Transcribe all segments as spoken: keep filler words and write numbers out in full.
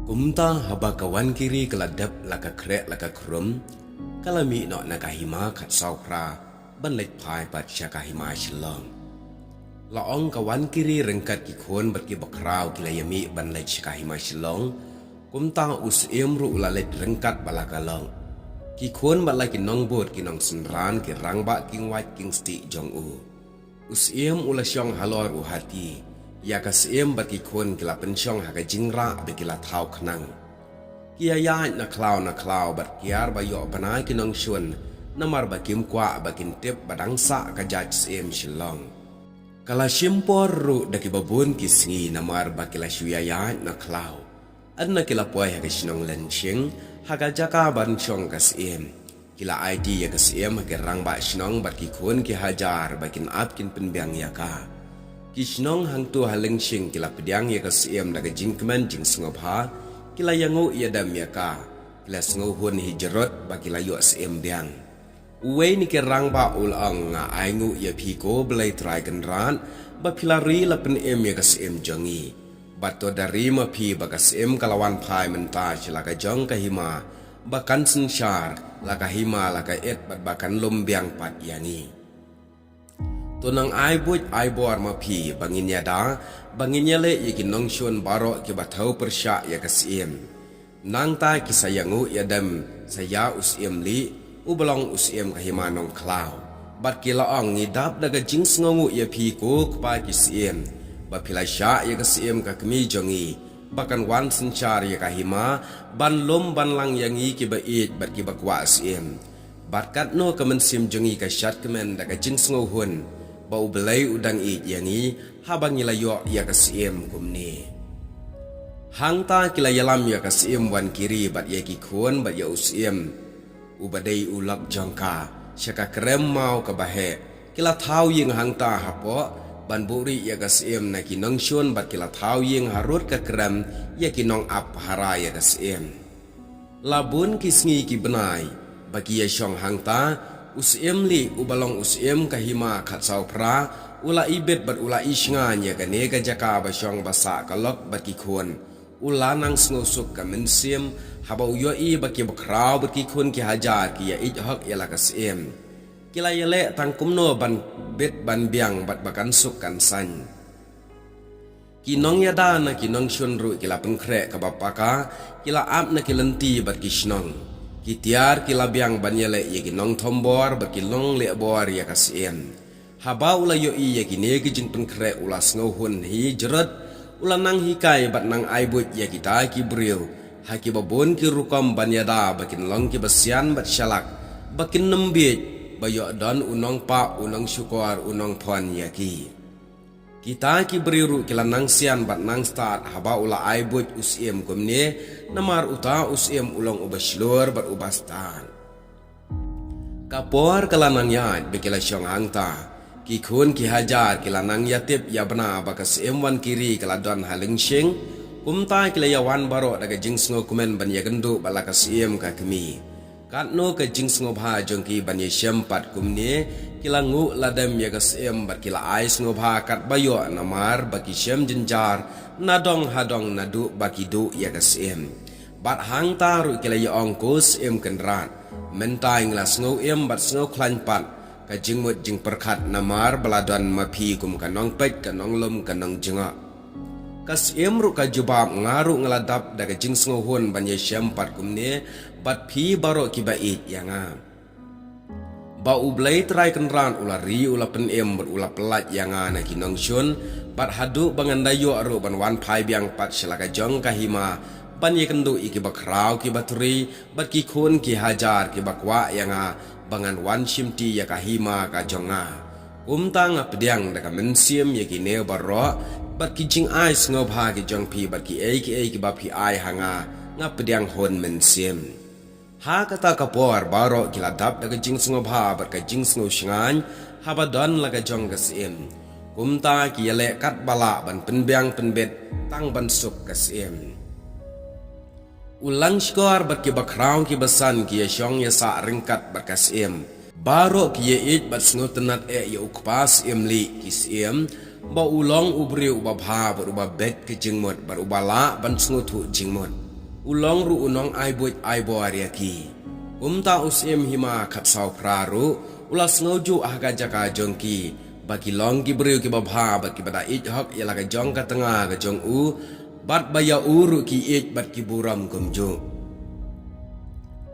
Kumta haba ka Wan Kiri ka la dep la ka khreh la ka khrum, ka la mih noh na ka hima Khatsawphra ban leit phai pat sha ka hima Shillong. La ong ka Wan Kiri ryngkat ki khun bad ki bakhraw ki la ïamih ban leit sha ka hima Shillong. Kumta u Syiem ruh u la leit ryngkat bad la ka lok. Ki khun bad la ki nongbud ki nongsynran ki rangbah king wait king stieh jong u. U Syiem u la shong halor u hati. Ïa ka Syiem bad ki khun ki la pynshong ha ka jingrah ba ki la thaw khnang. Ki ïaid na khlaw na khlaw bad kiar ba ïoh bna ki nongshun, namar ba kim kwah ba kin tip ba dang sah ka jait Syiem Shillong. Ka la shim por ruh da kiba bun ki sngi namar ba ki la shu ïaid na khlaw. Hadien ba ki la poi ha ka shnong Lyngshing, ha ka jaka ban shong ka Syiem, ki la aiti ïa ka Syiem ha ki rangbah shnong bad ki khun ki hajar ba kin ap kin pynbiang ïa ka. Ki shnong hangto ha Lyngshing ki la pdiang ïa ka Syiem da ka jingkmen jingsngewbha, ki la ïanguh ïadem ïa ka, ki la sngewhun hi jrut ba ki la ïoh Syiem biang. Uwei na ki rangbah u la ong, nga ainguh ïa phi ko Blei Trai Kynrad, ba phi la ri la pynim ïa ka Syiem jong ngi. Bad to da ri ma phi ba ka Syiem ka la wan phai mynta sha la ka jong ka hima, ba kan synshar la ka hima la ka ïit bad ba kan lum biang pat ïa ngi. To nang ai buit ai bor ma phi ba ngin ïada, ba ngin ïaleh ïa ki nongshun baroh kiba thew pyrshah ïa ka Syiem. Nangta ki sa ïanguh ïadem sa ïa u Syiem Lieh, uba long u Syiem ka hima Nongkhlaw. Bad ki la ong, ngi dap da ka jingsngewnguh ïa phi ko kpa ki Syiem, ba phi la shah ïa ka Syiem ka kmie jong ngi, ba kan wan synshar ïa ka hima, ban lum ban lang ïa ngi kiba ïeit bad kiba kwah Syiem. Bad katno ka mynsiem jong ngi ka shad kmen da ka jingsngewhun, ba U Blei u dang ïeit ïa ngi, haba ngi la ïoh ïa ka Syiem kumne. Hangta ki la ïalam ïa ka Syiem Wan Kiri bad ïa ki khun bad ïa u Syiem, uba dei u lok jong ka, sha ka krem maw kaba heh. Ki la thaw ïing hangta hapoh, ban buhrieh ïa ka Syiem na ki nongshun bad ki la thaw ïing harud ka krem, ïa ki nongap pahara ïa ka Syiem. La bun ki sngi ki bnai, ba ki ïashong hangta, u Syiem Lieh, uba long u Syiem ka hima Khatsawphra, u la ibit bad u la ishngaiñ ïa kane ka jaka ba shong ba sah ka lok bad ki khun. U la nang sngewsuk ka mynsiem, haba u ïohi ba ki bakhraw bad ki khun ki hajar ki ïa ïeit hok ïa la ka Syiem. Ki la ïaleh tang kumno ban bit ban biang bad ba kan suk kan saiñ. Ki nongïada na ki nongshun ruh ki la pynkhreh kaba paka, ki la ap na ki lynti bad ki shnong. Ki tiar ki la biang ban ïaleh ïa ki nongthombor bad ki nongleh bor ïa ka Syiem. Haba u la ïohi ïa kine ki jingpynkhreh u la sngewhun hi jrut, u la nang hikai bad nang ai buit ïa kita ki briew, ha kiba bun ki rukom ban ïada ba kin long kiba sian bad shalak, ba kin nym bieit, ba ïoh don u nongpah, u nongshukor, u nongphon ïa ki. Kita ki briew ruh ki la nang sian bad nang stad haba u la ai buit u Syiem kumne, namar uta u Syiem u long uba shlur bad uba stad. Ka por ka la nang ïaid ba ki la shong hangta. Ki khun ki hajar ki la nang ïatip ïabna ba ka Syiem Wan Kiri ka la don ha Lyngshing. Kumta ki la ïawan baroh da ka jingsngewkmen ban ïakynduh bad la ka Syiem ka kmie. Katno ka jingsngewbha jong ki ban ïashem pat kumne, ki la nguh la dem ïa ka Syiem bad ki la ai sngewbha katba ïoh namar ba ki shem jynjar, nadong hadong naduh ba ki duh ïa ka Syiem. Bad hangta ruh ki la ïa ong ko Syiem Kynrad, mynta ngi la sngew im bad sngew khlaiñ pat, ka jingmut jingpyrkhat namar ba la don ma phi kum ka nongpeit ka nonglum ka nongjngoh. Ka Syiem ruh ka jubab, nga ruh nga la dap da ka jingsngewhun ban ïashem pat kumne bad phi baroh kiba ïeit ïa nga. Ba U Blei Trai Kynrad u la ri u la pynim bad u la pyllait ïa nga na ki nongshun, bad haduh ba ngan da ïoh ruh ban wan phai biang pat sha la ka jong ka hima, ban ïakynduh ïa ki bakhraw ki batri, bad ki khun ki hajar kiba kwah ïa nga, ba ngan wan shimti ïa ka hima ka jong nga. Kumta nga pdiang da ka mynsiem ïa kine baroh, bad ki jingai sngewbha ki jong phi bad kiei kiei kiba phi ai ha nga, nga pdiang hun mynsiem. Ha kata ka por baroh ki la dap da ka jingsngewbha bad ka jingsngew shngaiñ, haba don la ka jong ka Syiem. Kumta ki ïaleh katba lah ban pynbiang pynbit tang ban suk ka Syiem. U Langshkor bad ki bakhraw ki basan ki ïashong ïasah ryngkat bad ka Syiem. Baroh ki ïeit bad sngewtynnad eh ïa u kpa Syiem Lieh ki Syiem, ba u long u briew uba bha bad uba beit ka jingmut bad uba lah ban sngewthuh jingmut. U long ruh u nongai buit ai bor ïa ki. Kumta u Syiem Hima khatsaw phra ruh u la sngewjuh ha ka jaka jong ki ba ki long ki briew kiba bha bad kiba da ïeit hok ïa la ka jong ka tnga ka jong u, bad ba ïa u ruh ki ïeit bad ki burom kumjuh.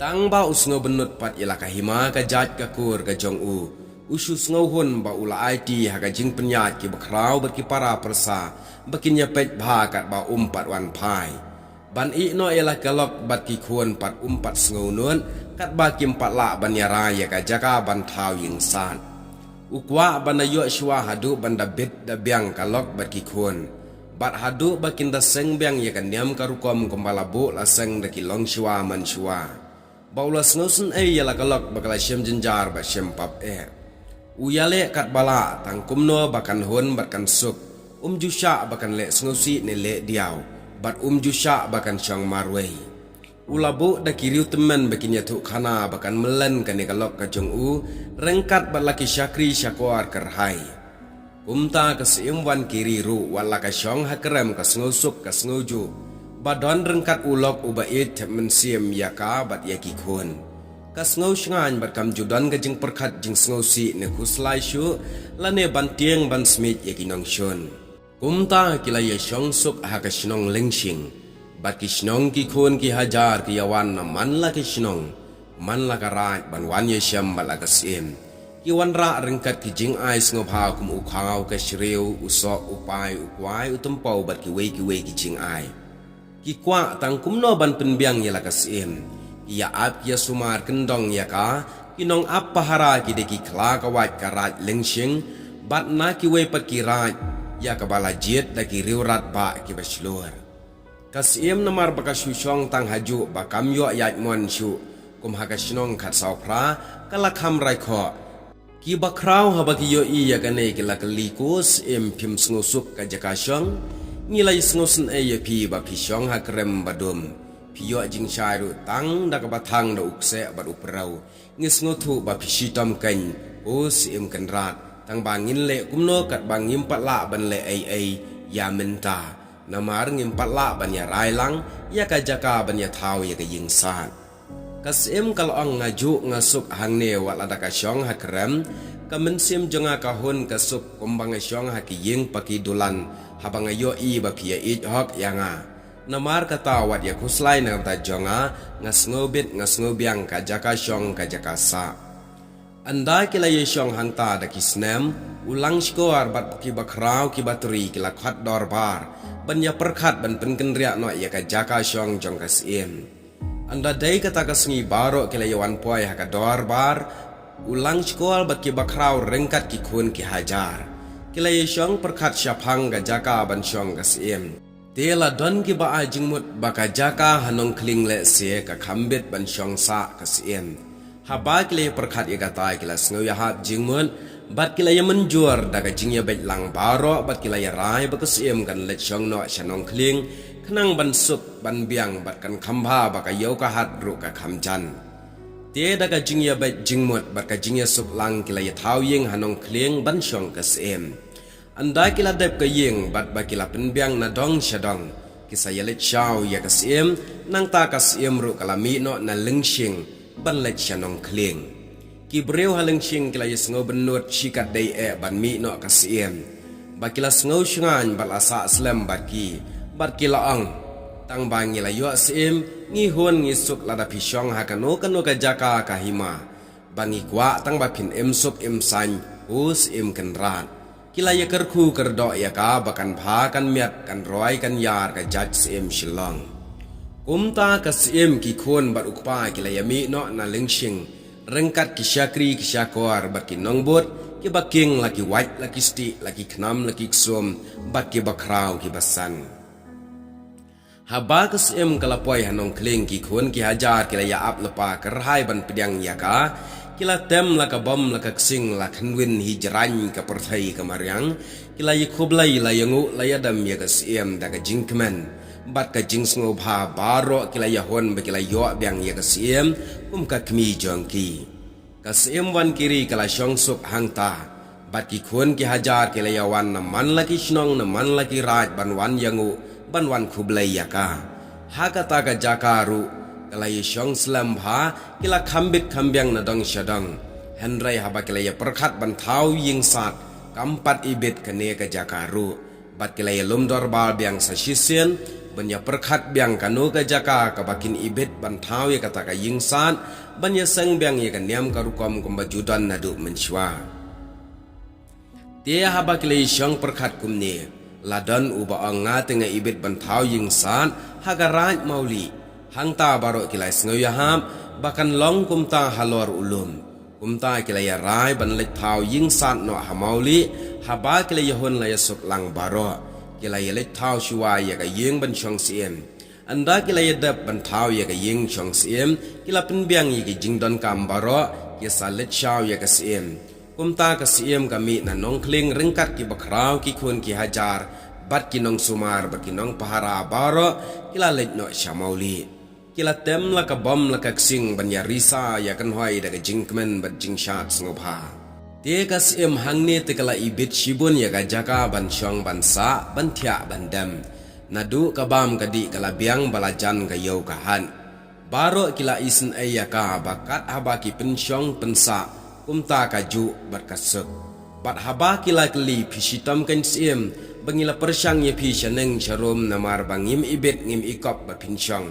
Tang ba u sngewbynnud pat ïa la ka hima ka jait ka kur ka jong u, u shu sngewhun ba u la aiti ha ka jingpynïaid ki bakhraw bad ki para pyrsa ba kin ïa peit bha katba um pat wan phai. Ban ïeh noh ïa la ka lok bad ki khun pat um pat sngewnud katba kim pat lah ban ïa rai ïa ka jaka ban thaw ïing sat. U kwah ban da ïoh shuwa haduh ban da bit da biang ka lok bad ki khun, bad haduh ba kin da seng biang ïa ka niam ka rukom kumba la buh la seng da ki longshuwa manshuwa. Ba u la sngewsynei ïa la ka lok ba ka la shem jynjar bad shem pap eh. U ïaleh katba lah tang kumno ba kan hun bad kan suk. Um ju shah ba kan leh sngewsih ne leh diaw, bad um ju shah ba kan shong marwei. U la buh da ki riew tymmen ba kin ïathuh khana ba kan myllen kane ka lok ka jong u ryngkat bad la ki shakri shakor kyrhai. Kumta ka Syiem Wankiri ruh wat la ka shong ha krem ka sngewsuk ka sngewjuh ba don ryngkat u lok uba ïeit thep mynsiem ïa ka bad ïa ki khun. Ka sngewshngaiñ bad kam ju don ka jingpyrkhat jingsngewsih ne khuslai shuh lane ban tieng ban smiej ïa ki nongshun. Kumta ki la ïa shong suk ha ka shnong Lyngshing, bad ki shnong ki khun ki hajar ki ïa wan na man la ki shnong, man la ka raid ban wan ïa shem bad la ka Syiem. Ki wanrah ryngkat ki jingai sngewbha kum u khaw, ka shriew, u sok, u pai, u kwai, u tympew bad kiwei kiwei ki jingai. Ki kwah tang kumno ban pynbiang ïa la ka Syiem. Ki ïa ap ki ïa sumar kyndong ïa ka, ki nongap pahara ki dei ki khla ka wait ka raid Lyngshing, bad na kiwei pat ki raid ïa kaba la jied da ki riew rat bah kiba shlur. Ka Syiem namar ba ka shu shong tang hajuh ba kam ïoh ïaid mon shuh kum ha ka shnong khatsaw phra, ka la kham rai khoh. Ki bakhraw haba ki ïohi ïa kane ki la kylli, "Ko Syiem, phim sngewsuk ka jaka shong? Ngi la ïa sngewsynei ïa phi ba phi shong ha krem ba dum. Phi ïoh jingshai ruh tang da kaba thang da u kseh bad u prew. Ngi sngewthuh ba phi shitom keiñ, ko Syiem Kynrad, tang ba ngin leh kumno katba ngim pat lah ban leh ei ei ïa mynta. Namar ngim pat lah ban ïa rai lang ïa ka jaka ban ïa thaw ïa ka ïing sat." Ka Syiem ka la ong, "Nga juh nga suk hangne wat la da ka shong ha krem, ka mynsiem jong nga ka hun ka suk kumba nga shong ha ki ïing paki dulan, haba nga ïohi ba phi ïa ïeit hok ïa nga. Namar kata wat ïa khuslai na ka bynta jong nga, nga sngewbit nga sngewbiang ka jaka shong ka jaka sah." Ynda ki la ïa shong hangta da ki snem, u Langshkor bad ki bakhraw ki batri ki la khot dorbar ban ïa pyrkhat ban pynkynriah noh ïa ka jaka shong jong ka Syiem. Ynda dei kata ka sngi baroh ki la ïa wan poi ha ka dorbar, u Langshkor bad ki bakhraw ryngkat ki khun ki hajar. Ki la ïa shong pyrkhat shaphang ka jaka ban shong ka Syiem. Te la don kiba ai jingmut ba ka jaka ha Nongkhlieng lehse ka kham bit ban shong sah ka Syiem. Haba ki la ïa pyrkhat ïa kata ki la sngew ïahap jingmut, bad ki la ïa mynjur da ka jingïabeit lang baroh bad ki la ïa rai ba ka Syiem kan leit shong noh sha Nongkhlieng, khnang ban suk ban biang bad kan kham bha ba ka ïew ka hat ruh ka kham jan. Te da ka jingïabeit jingmut bad ka jingïasuk lang ki la ïa thaw ïing ha Nongkhlieng ban shong ka Syiem. Ynda ki la dep ka ïing bad ba ki la pynbiang na dong sha dong, ki sa ïa leit shaw ïa ka Syiem, nangta ka Syiem ruh ka la mih noh na Lyngshing ban leit sha Nongkhlieng. Ki briew ha Lyngshing ki la ïa sngew bynnud shikatdei eh ban mih noh ka Syiem. Ba ki la sngew shngaiñ bad la sah slem bad ki, bad ki la ong, "Tang ba ngi la ïoh Syiem, ngi hun ngi suk lada phi shong ha kano kano ka jaka ka hima. Ba ngi kwah tang ba phin im suk im saiñ, ko Syiem Kynrad." Ki la ïa kyrkhu kyrdoh ïa ka ba kan bha kan miat kan roi kan ïar ka jait Syiem Shillong. Kumta ka Syiem, ki khun bad u kpa ki la ïa mih noh na Lyngshing, ryngkat ki shakri ki shakor bad ki nongbud, kiba kieng la ki wait la ki stieh la ki khnam la ki ksum, bad ki bakhraw kiba san. Haba ka Syiem ka la poi ha Nongkhlieng, ki khun ki hajar ki la ïa ap lypa kyrhai ban pdiang ïa ka. Ki la tem la ka bom la ka ksing, la khynwin hi jraiñ ka pyrthei ka mariang. Ki la ïa khublei, la ïa nguh, la ïa dem ïa ka Syiem da ka jingkmen bad ka jingsngewbha. Baroh ki la ïa hun ba ki la ïoh biang ïa ka Syiem kum ka kmie jong ki. Ka Syiem Wankiri ka la shong suk hangta, bad ki khun ki hajar ki la ïa wan na man la ki shnong na man la ki raid ban wan ïa nguh, ban wan khublei ïa ka. Ha kata ka jaka ruh, ka la ïashong slem bha, ki la kham bit kham biang na dong sha dong. Hynrei haba ki la ïapyrkhat ban thaw ïing sad, kam pat ibit kane ka jaka ruh. Bad ki la ïalum dorbar biang sa shisien, ban ïapyrkhat biang kano ka jaka kaba kin ibit ban thaw ïa kata ka ïing sad, ban ïaseng biang ïa ka niam ka rukom kumba ju don naduh mynshuwa. Te haba ki la ïashong pyrkhat kumne, la don uba ong nga te nga ibit ban thaw ïing sad, ha ka Raid Mawlieh. Hangta baroh ki la ïasngew ïahap, ba kan long kumta halor u lum. Kumta ki la ïarai ban leit thaw ïing sad noh ha Mawlieh, haba ki la ïahun la ïasuk lang baroh. Ki la ïaleit thaw shuwa ïa ka ïing ban shong syiem. Ynda ki la ïadep ban thaw ïa ka ïing shong syiem, ki la pynbiang ïa ki jingdonkam baroh, ki sa leit shaw ïa ka syiem. Kumta ka syiem ka mih na Nongkhlieng ryngkat ki bakhraw ki khun ki hajar, bad ki nongsumar bad ki nongpahara baroh, ki la leit noh sha Mawlieh. Ki la tem la ka bom la ka ksing ban ïarisa ïakynhoi da ka jingkmen bad jingshad sngewbha. Te ka syiem hangne te ka la ibit shibun ïa ka jaka ban shong ban sah, ban thiah ban dem. Naduh ka bam ka dih ka la biang ba la jan ka ïew ka hat. Baroh ki la isynei ïa ka ba kat haba ki pynshong pynsah, kumta ka juh bad ka suk. Bad haba ki la kylli phi shitom kein syiem, ba ngi la pyrshang ïa phi shaneng sharum namar ba ngim ibit ngim ikop ba phin shong.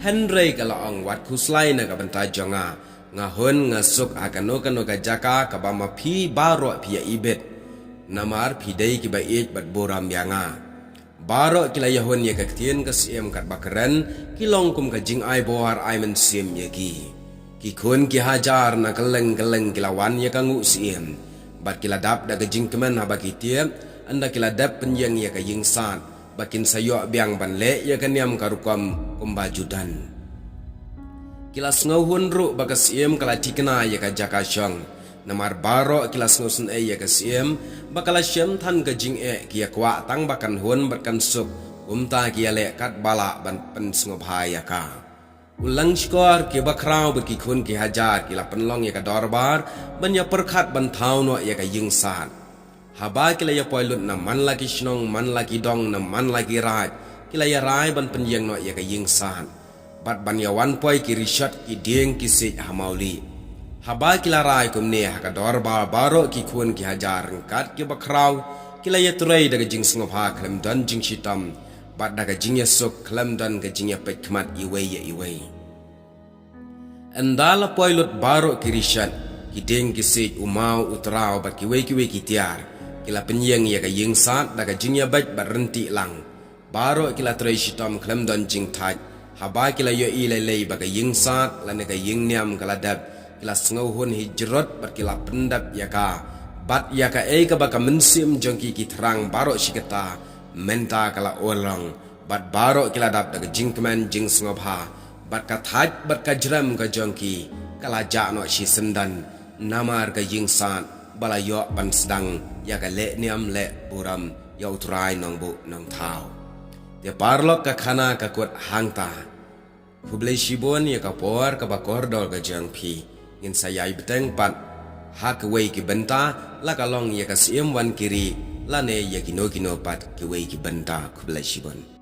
Hynrei ka la ong wat khuslai na ka bynta jong nga, nga hun nga suk ha kano kano ka jaka kaba ma phi baroh phi ïa ibit. Namar phi dei kiba ïeit bad burom ïa nga. Baroh ki la ïahun ïa ka ktien ka syiem katba kren, ki long kum ka jingai bor ai mynsiem ïa ki. Ki khun ki hajar na kylleng kylleng ki la wan ïa ka nguh syiem. Bad ki la dap da ka jingkmen haba ki tip, ynda ki la dep pynïeng ïa ka ïing sad, ba kin sa ïoh biang ban leh ïa ka niam ka rukom kumba ju don. Ki la sngewhun ruh ba ka syiem ka la thikna ïa ka jaka shong. Namar baroh ki la sngewsynei ïa ka syiem, ba ka la shem than ka jingeh ki ïa kwah tang ba kan hun bad kan suk, kumta ki ïa leh katba lah ban pynsngewbha ïa ka. U Langshkor ki bakhraw bad ki khun ki hajar ki la pynlong ïa ka dorbar, ban ïa pyrkhat ban thaw noh ïa ka ïing sad. Haba ki la ïa poi lut na man la ki shnong, man la ki dong, na man la ki raid, ki la ïa rai ban pynïeng noh ïa ka ïing sad. Bad ban ïa wan poi ki rishot ki dieng ki siej ha Mawlieh. Haba ki la rai kumne ha ka dorbar baroh ki khun ki hajar ryngkat ki bakhraw, ki la ïa trei da ka jingsngewbha khlem don jingshitom. Bad da ka jingïasuk khlem don ka jingïapeit khmat iwei ïa iwei. Ynda la poi lut baroh ki rishot, ki dieng ki siej u maw u traw bad kiwei kiwei ki tiar. Ki la pynïeng ïa ka ïing sad da ka jingïabeit bad ryntih lang. Baroh ki la trei shitom khlem don jingthait. Haba ki la ïohi lei lei ba ka ïing sad, lane ka ïing niam ka la dep. Ki la sngewhun hi jrot bad ki la pyndep ïa ka. Bad ïa kaei kaba ka mynsiem jong ki ki thrang baroh shi katta. Mynta ka la urlong. Bad baroh ki la dap da ka jingkmen jingsngewbha. Bad ka thait bad ka jrem ka jong ki. Ka la jah noh shi syndon. Namar ka ïing sad. Ba la ïoh ban sdang. Ïa ka leh niam leh burom. Ïa u Trai Nongbuh Nongthaw. Te paralok ka khana ka kut hangta. Khublei shibun ïa ka por kaba kordor ka jong phi. Ngin sa ïai bteng pat. Ha kawei ki bynta, la ka long ïa ka syiem Wankiri, lane ïa kino kino pat kawei ki bynta khublei shibun.